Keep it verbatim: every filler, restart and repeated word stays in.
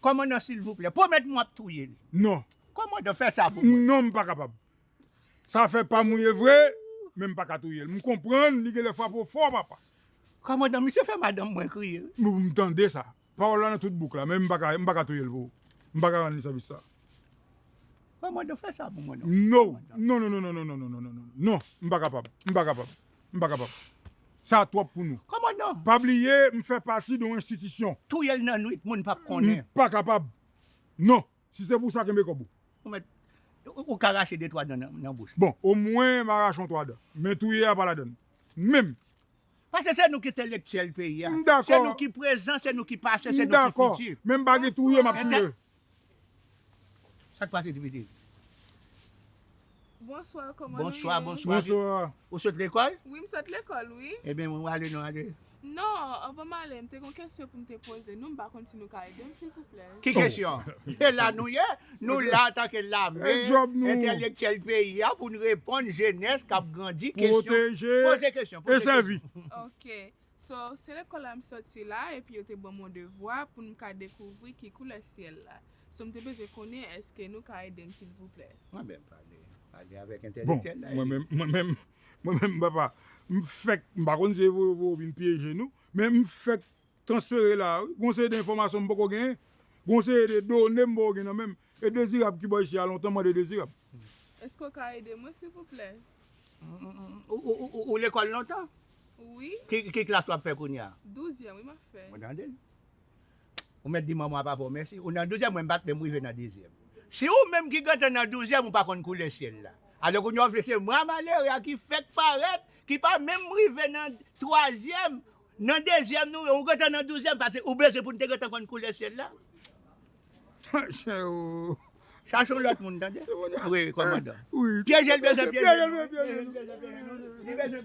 Kòmandan, silvouplè, pwomèt mwen w ap touye l. Non. Kòmandan, fè sa pou mwen. Non, m pa kapab. Sa fè pa mouye vre, men m pa ka touye l. M konprann, li genlè frape w fò, papa. Kòmandan, misye fè madanm mwen kriye. M, m tande sa. Pawòl la nan tout bouk la, men m pa ka, m pa ka touye l pou ou. M pa ka rann li sèvis sa. Kòmandan, fè sa pou mwen, non. Non, non, non, non, non, non, non, non, non, non, non, non, m pa kapab, m pa kapab, m pa kapab. Sa twòp pou nou. Kòmandan. Pa bliye, m fè pati de yon enstitisyon. Touye l nan nwit, moun p ap konnen. M pa kapab. Non, si se pou sa, kenbe kòb ou. Ou mèt, ou, ou ka rache de twa dan nan, nan bouch. Bon, omwen m a rache yon twa dan. Men touye a pa ladann. Menm. Paske se nou ki entelektyèl peyi a. M dakò. Se nou ki prezan, se nou ki pase, se nou ki fiti. M dakò. Men m pa gen touye, m ap touye. Sa k pase, Dipite? Bonswa, kòman nou ye? Bonswa, bonswa. Bonswa. Ou sot lekòl? Wi, m sot lekòl, wi. Ebyen, ou ale, non, ale. Non, anvan m ale, m te gen yon kesyon pou m te poze nou, m pa konn si nou ka ede m, silvouplè. Ki kesyon? Se la nou ye? Nou la antanke lame, entelektyèl peyi a, pou n reponn jenès k ap grandi kesyon. Pwoteje, poze kesyon, poze kesyon. E sèvi. Ok. So, se lekòl la m sòti la, epi yo te ban m yon devwa pou m ka dekouvri ki koulè syèl la. So, m te bezwen konnen èske nou ka ede m, silvouplè. Mwen menm pale, pale avèk entelektyèl la. Bon, mwen menm, mwen menm, mwen menm, papa, m fèk, m pa konn si yo voye w vin pyeje nou, men m fèk transfere la, wi. Gon seri de enfòmasyon m poko genyen. Gon seri de done m poko gen nan men m. E Dezirab ki bò isi a lontan, mande Dezirab. Èske w ka ede mwen, silvouplè? Ou, ou, ou, ou, ou lekòl lontan? Wi. Ki, ki klas w ap fè kounye a? Douzyèm, wi, m ap fè. Mwen tande l. Ou mèt di manman w ap apre w mèsi. Ou nan douzyèm, mwen m pa t menm rive nan dezyèm. Si ou menm ki gentan nan douzyèm, ou pa konn koulè syèl la. Alò kounye a w vle se mwa malere a ki fèk parèt, ki pa menm rive nan twazyèm, nan dezyèm nou ye, ou gentan nan douzyèm, paske ou bezwen pou n te gentan konn koulè syèl la. Chache yon lòt moun, tande? Wi, kòmandan. Pyeje l bezwen pyeje nou. Li bezwen